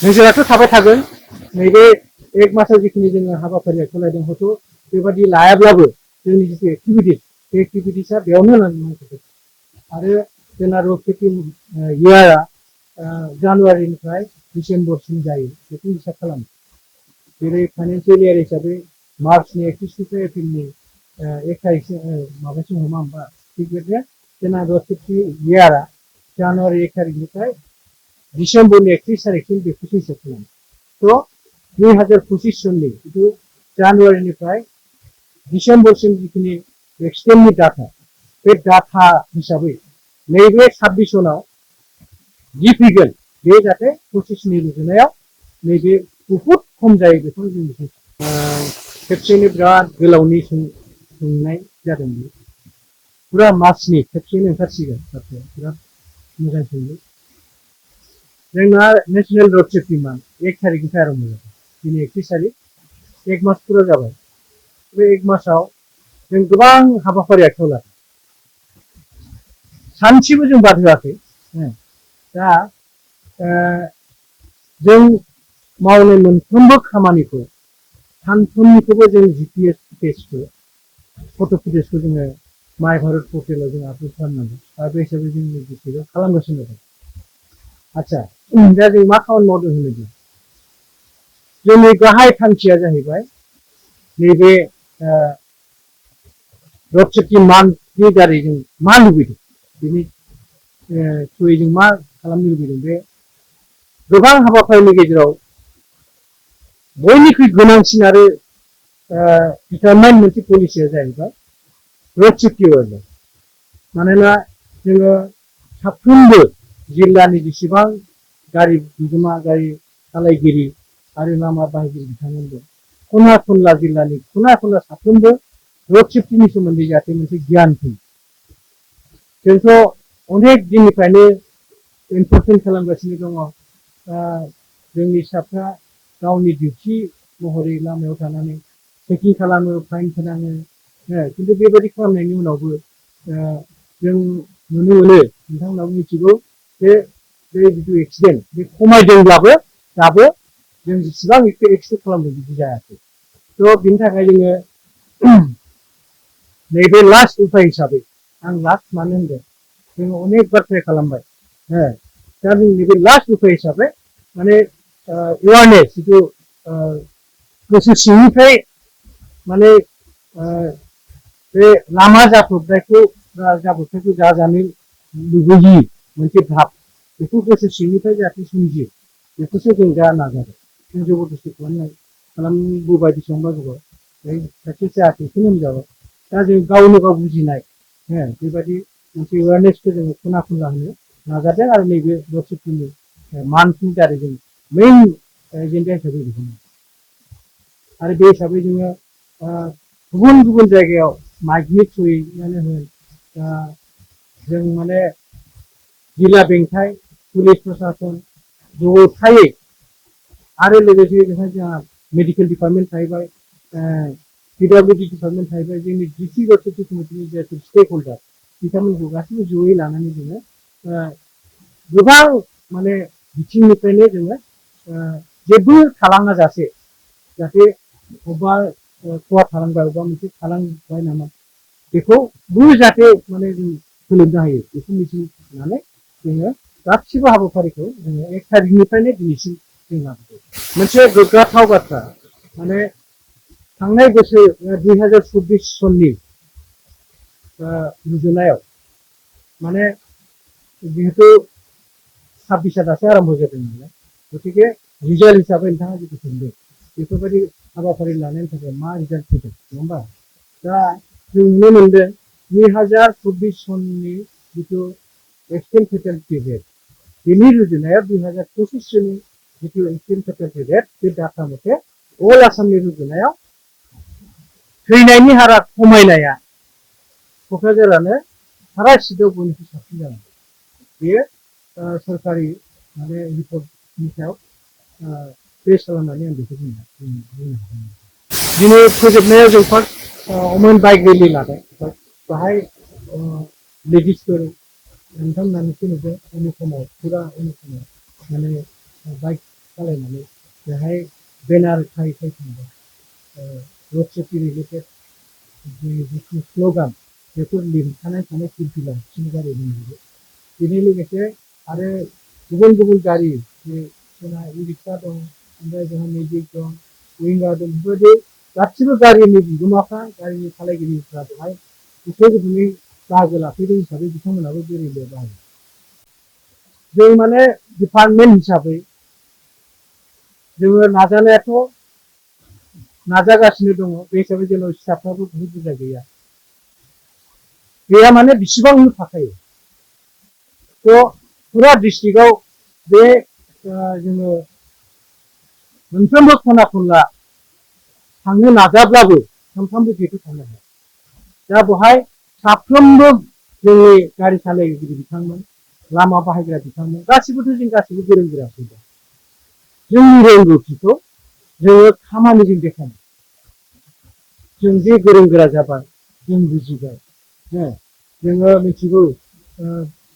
नोजोराथ' थाबाय थागोन नैबे एक मासाव जिखिनि जोङो हाबाफारि खालामदों हयथ' बेबादि लायाब्लाबो जोंनि जिथु एक्टिभिटिस बे एक्टिभिटिसा बेयावनो होनानै नांथारगोन आरो जोंना रड सेफ्टि इयारा जानुवारिनिफ्राय डिसेम्बरसिम जायो बेखौ हिसाब खालामो जेरै फाइनान्सियेल इयार हिसाबै मार्चनि 31निफ्राय एप्रिलनि 1 तारिखसिम माबासिम हमा होमबा थिग बेबायदिनो जोंना रड सेफ्टि इयारा जानुवारि 1 तारिखनिफ्राय डिसेम्बरनि 31 तारिखसिम बेखौसो हिसाब खालामो थ' 2025 सननि जिथु जानुवारिनिफ्राय डिसेम्बरसिम जिखिनि एक्सटेन्डनि डाटा बे डाटा हिसाबै नैबे 26 सनाव जि फैगोन बे जाहाथे 25नि रुजुनायाव नैबे बुहुद खम जायो बेखौ जों मिथियो खेबसेनो बिराद गोलावनि सोंनाय जादों बेयो पुरा मार्चनि खेबसेनो ओंखारसिगोन बाथ्राया बिराद मोजां सोंलु जोंना नेशनेल रड सेफ्टि मान्थ 1 तारिखनिफ्राय आरम्भ जाबाय दिनै 31 तारिख 1 मास पुरा जाबाय बे 1 मासाव जों गोबां हाबाफारि आखायाव लादों सानसेबो जों बाद होआखै दा जों मावनाय मोनफ्रोमबो खामानिखौ सानफ्रोमनिखौबो जों जीपीएस फुटेजखौ फट' फुटेजखौ जोङो माय भारत पर्टेलाव जों आपल'ड खालामनांगौ आरो बे हिसाबै जोंनि डिस्ट्रिक्टआव खालामगासिनो दं आच्छा दा जों मा खामानि मावदों होनोब्ला जोंनि गाहाय थांखिया जाहैबाय नैबे रड सेफ्टि मान्थनि दारै जों मा लुबैदों बेनि थ्रुयै जों मा खालामनो लुबैदों बे गोबां हाबाफारिनि गेजेराव बयनिख्रुइ गोनांसिन आरो डिटारमाइन मोनसे पलिसिया जाहैबाय रड सेफ्टि एवारनेस मानोना जोङो साफ्रोमबो जिल्लानि जेसेबां गारि बिगोमा गारि सालायगिरि आरो लामा बाहायगिरि बिथांमोन दं खना खनला जिल्लानि खना खनला साफ्रोमबो रड सेफ्टिनि सोमोन्दै जाहाथे मोनसे गियान फैयो जोंथ' अनेक दिननिफ्रायनो इनफर्समेन्ट खालामगासिनो दङ जोंनि स्टाफफ्रा गावनि डिउटि महरै लामायाव थानानै चेकिं खालामो फाइन फोनाङो खिन्थु बेबायदि खालामनायनि उनावबो जों नुनो मोनो नोंथांमोनाबो मिथिगौ जे बे जिथु एक्सिडेन्ट बे खमायदोंब्लाबो दाबो जों जेसेबां एक्सपेक्ट खालामदों बिदि जायाखै थ' बिनि थाखाय जोङो नैबे लास्ट उपाय हिसाबै आं लास्ट मानो होनदों जोङो अनेक बार ट्राइ खालामबाय दा जों नैबे लास्ट उपाय हिसाबै माने एवारनेस जिथु गोसो सिंनिफ्राय माने बे लामा जाब्रबथायखौ जाजानो लुबैयि मोनसे भाब बेखौ गोसो सिंनिफ्राय जाहाथे सोमजियो बेखौसो जों दा नाजादों जों जबरदस्ति खालामबोबाय बेसेबांबा गोबाव साक्सेस जायाखै बेखौनो होनजाबाय दा जों गावनो गाव बुजिनाय बेबायदि मोनसे एवारनेसखौ जोङो खना खनला होनो नाजादों आरो नैबे रड सेफ्टिनि मान्थनि दारै जों मेइन एजेन्डा हिसाबै बेखौ आरो बे हिसाबै जोङो गुबुन गुबुन जायगायाव माइकनि थ्रुयैनो होन जों माने जिल्ला बेंथाइ पुलिस प्रशासन जथायै आरो लोगोसे जोंहा मेडिकेल डिपार्टमेन्ट थाहैबाय पिडब्लिउडि डिपार्टमेन्ट थाहैबाय जोंनि डिस्ट्रिक्ट रड सेफ्टि कमिटिनि जायफोर स्टेक हल्डार बिथांमोनखौ गासैबो जयै लानानै जोङो गोबां माने बिथिंनिफ्रायनो जोङो जेबो थालाङा जासे जाहाथे अबेबा खहा थालांबाय अबेबा मोनसे थालांबाय नामा बेखौबो जाहाथे माने जों सोलोंनो हायो बेखौ मिथिनानै जोङो गासिबो हाबाफारिखौ जोङो 1 तारिखनिफ्रायनो दिनैसिम जों लाबोदों मोनसे गोग्गाथाव बाथ्रा माने थांनाय बोसोर 2024 सननि रुजुनायाव माने जिहेतु 26 दासो आरम्भ जादों नालाय गतिके रिजाल्ट हिसाबै नोंथाङा जितु सोंदों बेफोरबायदि हाबाफारि लानायनि थाखाय मा रिजाल्ट फैदों नङा होमबा दा जों नुनो मोनदों 2024 सननि जितु एक्सटेन्ड फेटालिटि रेट बेनि रुजुनायाव 2025 सननि जितु एक्सटेन्ड फेटालिटि रेट बे डाटा मथे अल आसामनि रुजुनायाव थैनायनि हारा खमायनाया क'क्राझारानो सारा स्टेटआव बयनिख्रुइ साबसिन जानाय बेयो सरकारि माने रिपर्टनि सायाव बेस खालामनानै आं बेखौ बुंनो हागोन दिनै फोजोबनायाव जों फार्स्ट अमेन बाइक रेलि लादों बाहाय लेडिसफोर नोंथांमोना नुदों उननि समाव फुरा उननि समाव माने बाइक सालायनानै बेहाय बेनार खायै खायै थांबाय रड सेफ्टि रिलेटेड जिथु स्ल'गान बेफोर लिरखानाय थानाय फिरफिला बिसोरनि गारि दंजोबो बेनि लोगोसे आरो गुबुन गुबुन गारि जोंहा इ रिक्सा दं ओमफ्राय जोंहा मेजिक दं विंगार दं बेफोरबायदि गासिबो गारिनि बिगोमाफ्रा गारिनि सालायगिरिफ्रा बेहाय गोसो गुदुङै बाहागो लाफैदों हिसाबै बिथांमोनाबो बेरेले बाहायो जों माने डिपार्टमेन्ट हिसाबै जोङो नाजानायाथ' नाजागासिनो दङ बे हिसाबै जोंनाव स्टाफफ्राबो बहुत बुरजा गैया माने बेसेबां थाखायो थ' फुरा डिस्ट्रिक्टआव बे जोङो मोनफ्रोमबो खना खनला थांनो नाजाब्लाबो सानफ्रामबो जेथु थांनो हाया दा बेवहाय साफ्रोमबो जोंनि गारि सालायगिरि बिथांमोन लामा बाहायग्रा बिथांमोन गासिबोथ' जों गासिबो गोरों गोरासै दा जोंनि रोंगौथिखौ जोङो खामानिजों देखायनो जों जे गोरों गोरा जाबाय जों बुजिबाय जोङो मिथिगौ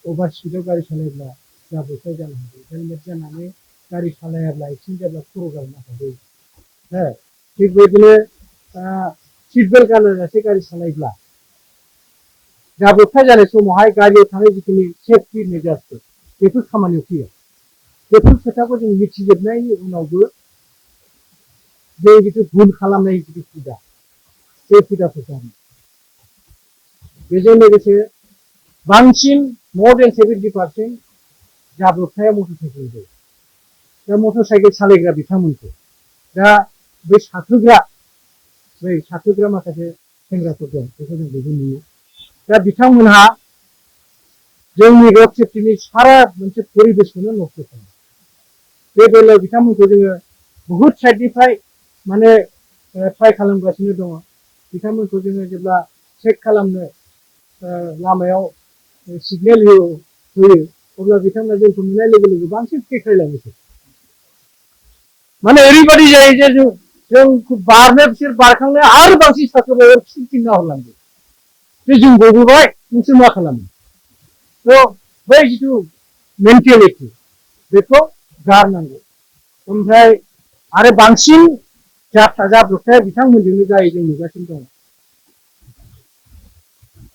अभार स्पिडआव गारि सालायोब्ला जाब्रबथाय जानो हागौ हेलमेट जानानै गारि सालायाब्ला एक्सिडेन्ट जाब्ला खर' गारनो हागौ थिग बेबायदिनो सिट बेल्ट गानालासे गारि सालायोब्ला जाब्रबथाय जानाय समावहाय गारियाव थानाय जिखिनि सेफटि मेजार्सफोर बेफोर खामानियाव फैयो बेफोर खोथाखौ जों मिथिजोबनायनि उनावबो बे जिथु भुल खालामनाय जिथु हुदा बे हुदाफोरखौ बेजों लोगोसे बांसिन more than 70% जाब्रबथाया मटर साइकेल जायो दा मटर साइकेल सालायग्रा बिथांमोनखौ दा बै साखोग्रा माखासे सेंग्राफोर दं बेखौ जों बेखौ नुयो दा बिथांमोनहा जोंनि रोड सेफ्टिनि सारा मोनसे परिबेसखौनो नस्थ' खालामो बे बेलायाव बिथांमोनखौ जोङो बहुत साइडनिफ्राय माने ट्राइ खालामगासिनो दङ बिथांमोनखौ जोङो जेब्ला चेक खालामनो लामायाव सिगनेल होयो अब्ला बिथांमोना जोंखौ नुनाय लोगो लोगो बांसिन फेखायलाङोसो माने ओरैबायदि जायो जे जों बारनो बिसोर बारखांनो आरो बांसिन साखोबाव फिनना हरलांगौ जे जों गबोबाय नोंसोर मा खालामो थ' बै जिथु मेन्टेलिटि बेखौ गारनांगौ ओमफ्राय आरो बांसिन जाब्रबथाया बिथांमोनजोंनो जायो जों नुगासिनो दङ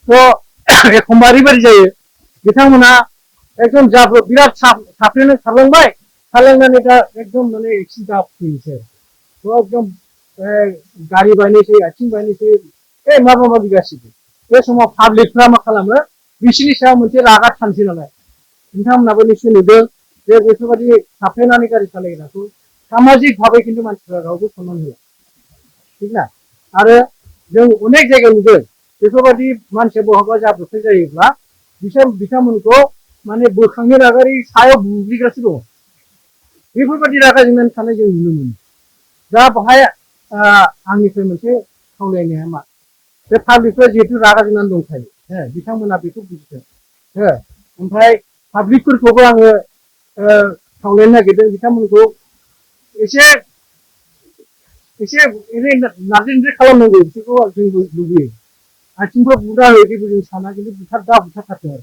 थ' एखमबा ओरैबायदि जायो बिथांमोना एकदम बिराद साफ्रेनो खारलांबाय खारलांनानै दा एकदम माने एक्सिडेन्ट जाफैनोसै थ' एकदम गारि बायनोसै आथिं बायनोसै माबा माबि गासिबो बे समाव पाब्लिकफ्रा मा खालामो बिसोरनि सायाव मोनसे रागा थानोसै नालाय नोंथांमोनाबो निश्चय नुदों जे बेफोरबायदि साफ्रेनानै गारि सालायग्राखौ सामाजिक भाबै खिन्थु मानसिफ्रा रावबो सनमान होला ठीक ना आरो जों अनेक जायगायाव नुदों बेफोरबायदि मानसिया बहाबा जाब्रबथाय जायोब्ला बिथांमोनखौ माने बोखांनो नागारै सायाव बुग्लिगासिनो दङ बेफोरबायदि रागा जोंनानै थानाय जों नुनो मोनो दा बेहाय आंनिफ्राय मोनसे खावलायनाया मा बे पाब्लिकफ्रा जिहेतु रागा जोंनानै दंखायो बिथांमोना बेखौ बुजिदों ओमफ्राय पाब्लिकफोरखौबो आङो खावलायनो नागिरदों बिथांमोनखौ एसे नारजि खालामनांगौ बिसोरखौ जोंबो लुबैयो आथिंफ्राव बुना होयो जेबो जों साना खिन्थु बुथारथारथों आरो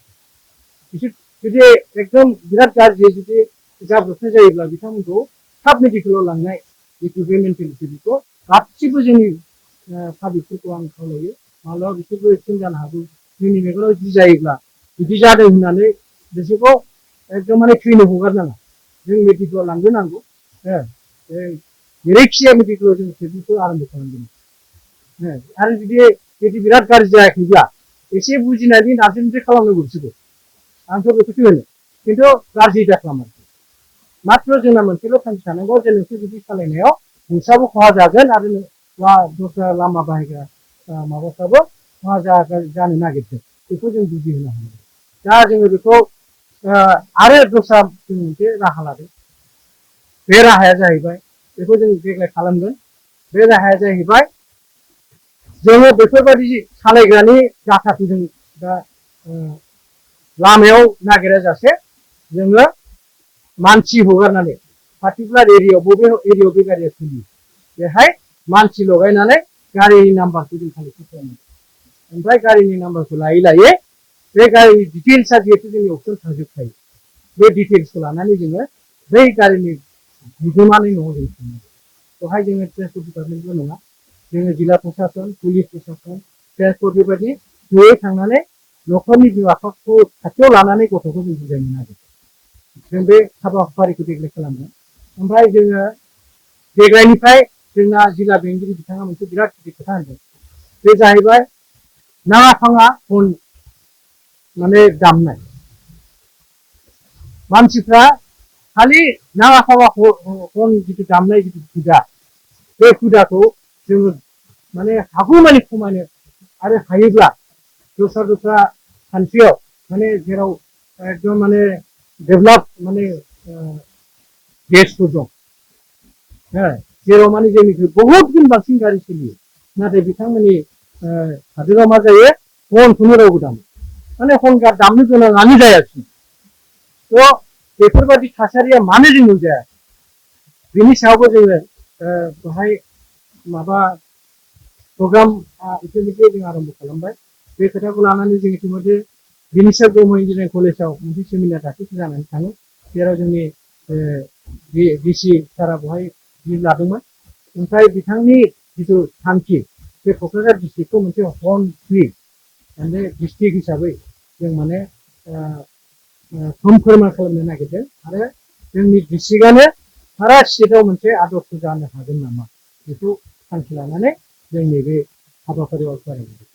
बिसोर जुदि एकदम बिराद गाज्रि जुदि जाब्रबथाय जायोब्ला बिथांमोनखौ थाब मेडिकेलाव लांनाय जितु बे मेन्टेलिटि बेखौ गासिबो जोंनि पाब्लिकफोरखौ आं खावलायो माब्लाबा बिसोरबो एक्सिडेन्ट जानो हागौ जोंनि मेगनाव जि जायोब्ला बिदि जादों होननानै बिसोरखौ एकदम माने थैनो हगारनाङा जों मेडिकेलाव लांग्रोनांगौ जेरैखिजाया मेडिकेलाव जों ट्रिटमेन्टखौ आरम्भ खालामगोन आरो जुदि बिराद गाज्रि जायाखैब्ला एसे बुजिनानै नारजि खालामनांगौ बिसोरखौ आंथ' बेखौसो होनो खिन्थु गाज्रि दाखालाम मात्र जोंना मोनसेल' थांखि थानांगौ जे नोंसोर जुदि सालायनायाव नोंस्राबो खहा जागोन आरो दस्रा लामा बाहायग्रा माबाफ्राबो खहा जानो नागिरदों बेखौ जों बुजिहोनो हानांगौ दा जोङो बेखौ आरो दस्रा जों मोनसे राहा लादों बे राहाया जाहैबाय बेखौ जों देग्लाय खालामगोन बे राहाया जाहैबाय जोङो बेफोरबायदि सालायग्रानि डाटाखौ जों दा लामायाव नागिरा जासे जोङो मानसि हगारनानै पार्टिकुलार एरियायाव बबे एरियायाव बे गारिया सोलियो बेहाय मानसि लगायनानै गारिनि नाम्बारखौ जों कालेक्ट खालामो ओमफ्राय गारिनि नाम्बारखौ लायै लायै बे गारिनि डिटेल्सआ जिहेतु जोंनि अपसन थाजोबखायो बे डिटेल्सखौ लानानै जोङो बै गारिनि बिगोमानि न'आव जों थांनांगौ बेवहाय जोङो ट्रेन्सपर्ट डिपार्टमेन्टल' नङा जोङो जिल्ला प्रसासन पुलिस प्रसासन ट्रेन्सपर्ट बेबायदि जयै थांनानै न'खरनि बिमा बिफाखौ खाथियाव लानानै गथ'खौ जों बुजायनो नागिरदों जों बे हाबाफारिखौ देग्लाय खालामदों ओमफ्राय जोङो देग्लायनिफ्राय जोंना जिल्ला बेंगिरि बिथाङा मोनसे बिराद गिदिर खोथा होनदों बे जाहैबाय नाङा फाङा फन माने दामनाय मानसिफ्रा खालि नाङा फाङा फन जिथु दामनाय जिथु हुदा बे हुदाखौ जोङो माने हागौमानि खमायनो आरो हायोब्ला दस्रा कान्ट्रियाव माने जेराव एकदम माने डेभेलप माने देशफोर दं जेराव माने जोंनिख्रुइ बहुद गुन बांसिन गारि सोलियो नाथाय बिथांमोननि हादोराव मा जायो फनखौनो रावबो दामो माने फन दामनो गोनाङानो जायाखिसै थ' बेफोरबायदि थासारिया मानो जोंनाव जाया बेनि सायावबो जोङो बेवहाय माबा प्रग्राम इतिमध्य जों आरम्भ खालामबाय बे खोथाखौ लानानै जों इतिमध्य बिनिशा ब्रह्म इन्जिनियारिं कलेजाव मोनसे सेमिनार दाख्लैसो जानानै थाङो जेराव जोंनि डिसि सारा बेवहाय लादोंमोन ओमफ्राय बिथांनि जिथु थांखि बे क'क्राझार डिस्ट्रिक्टखौ मोनसे हर्न फ्रि माने डिस्ट्रिक्ट हिसाबै जों माने फोरमान खालामनो नागिरदों आरो जोंनि डिस्ट्रिक्टआनो सारा स्टेटआव मोनसे आदर्श जानो हागोन नामा बेखौ थांखि लानानै जोंनि बे हाबाफारियाव फरायदों